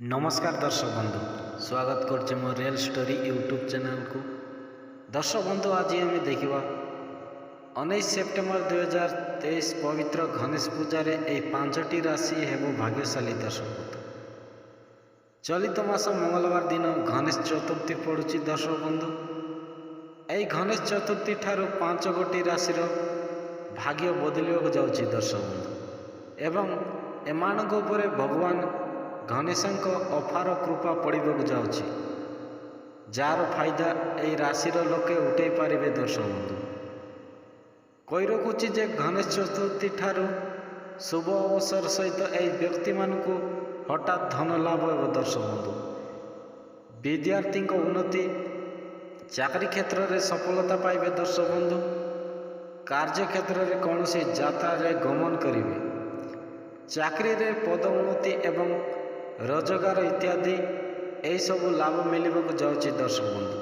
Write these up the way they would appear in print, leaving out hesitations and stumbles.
ନମସ୍କାର ଦର୍ଶକ ବନ୍ଧୁ, ସ୍ୱାଗତ କରୁଛି ମୋ ରିଏଲ୍ ଷ୍ଟୋରି ୟୁଟ୍ୟୁବ୍ ଚ୍ୟାନେଲକୁ। ଦର୍ଶକ ବନ୍ଧୁ, ଆଜି ଆମେ ଦେଖିବା 19 ସେପ୍ଟେମ୍ବର 2023 ପବିତ୍ର ଗଣେଶ ପୂଜାରେ ଏହି ପାଞ୍ଚଟି ରାଶି ହେବ ଭାଗ୍ୟଶାଳୀ। ଦର୍ଶକ ବନ୍ଧୁ, ଚଳିତ ମାସ ମଙ୍ଗଳବାର ଦିନ ଗଣେଶ ଚତୁର୍ଥୀ ପଡ଼ୁଛି। ଦର୍ଶକ ବନ୍ଧୁ, ଏହି ଗଣେଶ ଚତୁର୍ଥୀ ଠାରୁ ପାଞ୍ଚ ଗୋଟି ରାଶିର ଭାଗ୍ୟ ବଦଳିବାକୁ ଯାଉଛି ଦର୍ଶକ ବନ୍ଧୁ, ଏବଂ ଏମାନଙ୍କ ଉପରେ ଭଗବାନ ଗଣେଶଙ୍କ ଅପାର କୃପା ପଡ଼ିବାକୁ ଯାଉଛି, ଯାହାର ଫାଇଦା ଏହି ରାଶିର ଲୋକେ ଉଠାଇ ପାରିବେ। ଦର୍ଶକ ବନ୍ଧୁ, କହି ରଖୁଛି ଯେ ଗଣେଶ ଚତୁର୍ଥୀ ଠାରୁ ଶୁଭ ଅବସର ସହିତ ଏହି ବ୍ୟକ୍ତିମାନଙ୍କୁ ହଠାତ୍ ଧନ ଲାଭ ହେବ। ଦର୍ଶକ ବନ୍ଧୁ, ବିଦ୍ୟାର୍ଥୀଙ୍କ ଉନ୍ନତି, ଚାକିରି କ୍ଷେତ୍ରରେ ସଫଳତା ପାଇବେ। ଦର୍ଶକ ବନ୍ଧୁ, କାର୍ଯ୍ୟକ୍ଷେତ୍ରରେ କୌଣସି ଯାତ୍ରାରେ ଗମନ କରିବେ, ଚାକିରିରେ ପଦ ଉନ୍ନତି ଏବଂ ରୋଜଗାର ଇତ୍ୟାଦି ଏହିସବୁ ଲାଭ ମିଳିବାକୁ ଯାଉଛି। ଦର୍ଶକ ବନ୍ଧୁ,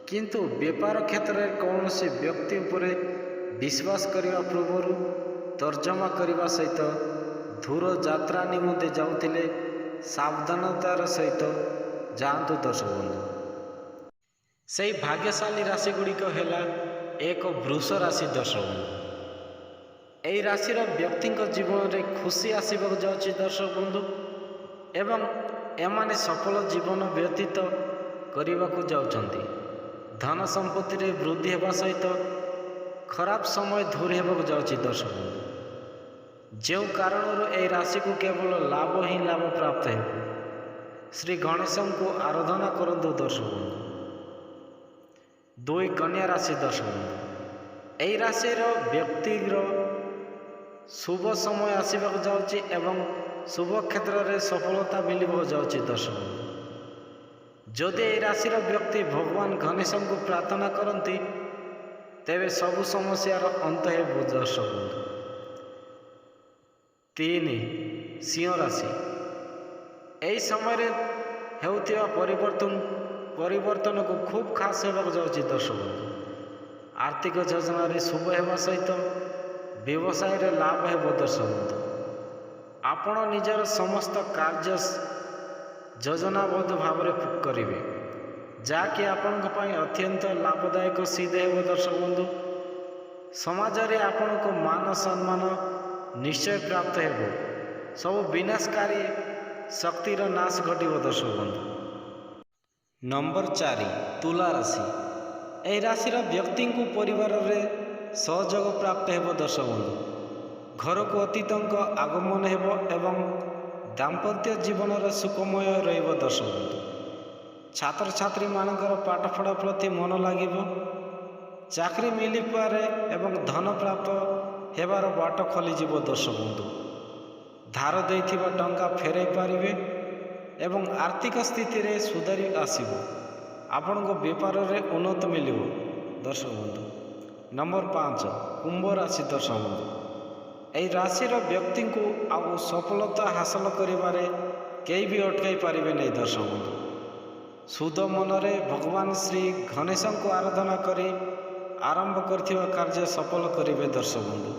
କିନ୍ତୁ ବେପାର କ୍ଷେତ୍ରରେ କୌଣସି ବ୍ୟକ୍ତି ଉପରେ ବିଶ୍ୱାସ କରିବା ପୂର୍ବରୁ ତର୍ଜମା କରିବା ସହିତ ଦୂର ଯାତ୍ରା ନିମନ୍ତେ ଯାଉଥିଲେ ସାବଧାନତାର ସହିତ ଯାଆନ୍ତୁ। ଦର୍ଶକ ବନ୍ଧୁ, ସେହି ଭାଗ୍ୟଶାଳୀ ରାଶି ଗୁଡ଼ିକ ହେଲା: ଏକ, ବୃଷ ରାଶି। ଦର୍ଶକ ବନ୍ଧୁ, ଏହି ରାଶିର ବ୍ୟକ୍ତିଙ୍କ ଜୀବନରେ ଖୁସି ଆସିବାକୁ ଯାଉଛି ଦର୍ଶକ ବନ୍ଧୁ, ଏବଂ ଏମାନେ ସଫଳ ଜୀବନ ବ୍ୟତୀତ କରିବାକୁ ଯାଉଛନ୍ତି। ଧନ ସମ୍ପତ୍ତିରେ ବୃଦ୍ଧି ହେବା ସହିତ ଖରାପ ସମୟ ଦୂର ହେବାକୁ ଯାଉଛି ଦର୍ଶକ ବନ୍ଧୁ, ଯେଉଁ କାରଣରୁ ଏହି ରାଶିକୁ କେବଳ ଲାଭ ହିଁ ଲାଭ ପ୍ରାପ୍ତ ହେବ। ଶ୍ରୀ ଗଣେଶଙ୍କୁ ଆରାଧନା କରନ୍ତୁ ଦର୍ଶକ ବନ୍ଧୁ। ଦୁଇ, କନ୍ୟା ରାଶି। ଦର୍ଶକ ବନ୍ଧୁ, ଏହି ରାଶିର ବ୍ୟକ୍ତିର ଶୁଭ ସମୟ ଆସିବାକୁ ଯାଉଛି ଏବଂ ଶୁଭ କ୍ଷେତ୍ରରେ ସଫଳତା ମିଳିବାକୁ ଯାଉଛି। ଦର୍ଶକ ବନ୍ଧୁ, ଯଦି ଏହି ରାଶିର ବ୍ୟକ୍ତି ଭଗବାନ ଗଣେଶଙ୍କୁ ପ୍ରାର୍ଥନା କରନ୍ତି, ତେବେ ସବୁ ସମସ୍ୟାର ଅନ୍ତ ହେବ। ଦର୍ଶକ ବନ୍ଧୁ। ତିନି, ସିଂହ ରାଶି। ଏହି ସମୟରେ ହେଉଥିବା ପରିବର୍ତ୍ତନକୁ ଖୁବ୍ ଖାସ୍ ହେବାକୁ ଯାଉଛି। ଦର୍ଶକ ବନ୍ଧୁ, ଆର୍ଥିକ ଯୋଜନାରେ ଶୁଭ ହେବା ସହିତ ବ୍ୟବସାୟରେ ଲାଭ ହେବ। ଦର୍ଶକ ବନ୍ଧୁ, ଆପଣ ନିଜର ସମସ୍ତ କାର୍ଯ୍ୟ ଯୋଜନାବଦ୍ଧ ଭାବରେ କରିବେ, ଯାହାକି ଆପଣଙ୍କ ପାଇଁ ଅତ୍ୟନ୍ତ ଲାଭଦାୟକ ସିଦ୍ଧ ହେବ। ଦର୍ଶକ ବନ୍ଧୁ, ସମାଜରେ ଆପଣଙ୍କୁ ମାନ ସମ୍ମାନ ନିଶ୍ଚୟ ପ୍ରାପ୍ତ ହେବ। ସବୁ ବିନାଶକାରୀ ଶକ୍ତିର ନାଶ ଘଟିବ। ଦର୍ଶକ ବନ୍ଧୁ। ନମ୍ବର 4, ତୁଳା ରାଶି। ଏହି ରାଶିର ବ୍ୟକ୍ତିଙ୍କୁ ପରିବାରରେ ସହଯୋଗ ପ୍ରାପ୍ତ ହେବ। ଦର୍ଶକ ବନ୍ଧୁ, ଘରକୁ ଅତିଥିଙ୍କ ଆଗମନ ହେବ ଏବଂ ଦାମ୍ପତ୍ୟ ଜୀବନର ସୁଖମୟ ରହିବ। ଦର୍ଶକ ବନ୍ଧୁ, ଛାତ୍ରଛାତ୍ରୀମାନଙ୍କର ପାଠପଢ଼ା ପ୍ରତି ମନ ଲାଗିବ, ଚାକିରି ମିଳିପାରେ ଏବଂ ଧନ ପ୍ରାପ୍ତ ହେବାର ବାଟ ଖୋଲିଯିବ। ଦର୍ଶକ ବନ୍ଧୁ, ଧାର ଦେଇଥିବା ଟଙ୍କା ଫେରାଇ ପାରିବେ ଏବଂ ଆର୍ଥିକ ସ୍ଥିତିରେ ସୁଧାର ଆସିବ। ଆପଣଙ୍କ ବେପାରରେ ଉନ୍ନତି ମିଳିବ। ଦର୍ଶକ ବନ୍ଧୁ, ନମ୍ବର 5, କୁମ୍ଭ ରାଶି। ଦର୍ଶକ ବନ୍ଧୁ, ଏହି ରାଶିର ବ୍ୟକ୍ତିଙ୍କୁ ଆଉ ସଫଳତା ହାସଲ କରିବାରେ କେହି ବି ଅଟକାଇ ପାରିବେ ନାହିଁ। ଦର୍ଶକ ବନ୍ଧୁ, ଶୁଦ୍ଧ ମନରେ ଭଗବାନ ଶ୍ରୀ ଗଣେଶଙ୍କୁ ଆରାଧନା କରି ଆରମ୍ଭ କରିଥିବା କାର୍ଯ୍ୟ ସଫଳ କରିବେ। ଦର୍ଶକ ବନ୍ଧୁ,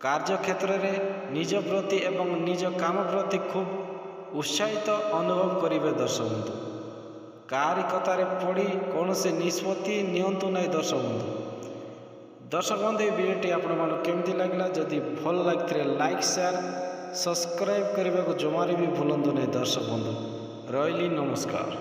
କାର୍ଯ୍ୟକ୍ଷେତ୍ରରେ ନିଜ ପ୍ରତି ଏବଂ ନିଜ କାମ ପ୍ରତି ଖୁବ୍ ଉତ୍ସାହିତ ଅନୁଭବ କରିବେ। ଦର୍ଶକ ବନ୍ଧୁ, କାହାରି କଥାରେ ପଡ଼ି କୌଣସି ନିଷ୍ପତ୍ତି ନିଅନ୍ତୁ ନାହିଁ। ଦର୍ଶକ ବନ୍ଧୁ, ଦର୍ଶକ ବନ୍ଧୁ, ଏହି ଭିଡ଼ିଓଟି ଆପଣମାନଙ୍କୁ କେମିତି ଲାଗିଲା? ଯଦି ଭଲ ଲାଗିଥିଲେ ଲାଇକ୍, ସେୟାର, ସବସ୍କ୍ରାଇବ୍ କରିବାକୁ ଜମାରେ ବି ଭୁଲନ୍ତୁ ନାହିଁ। ଦର୍ଶକ ବନ୍ଧୁ, ରହିଲି, ନମସ୍କାର।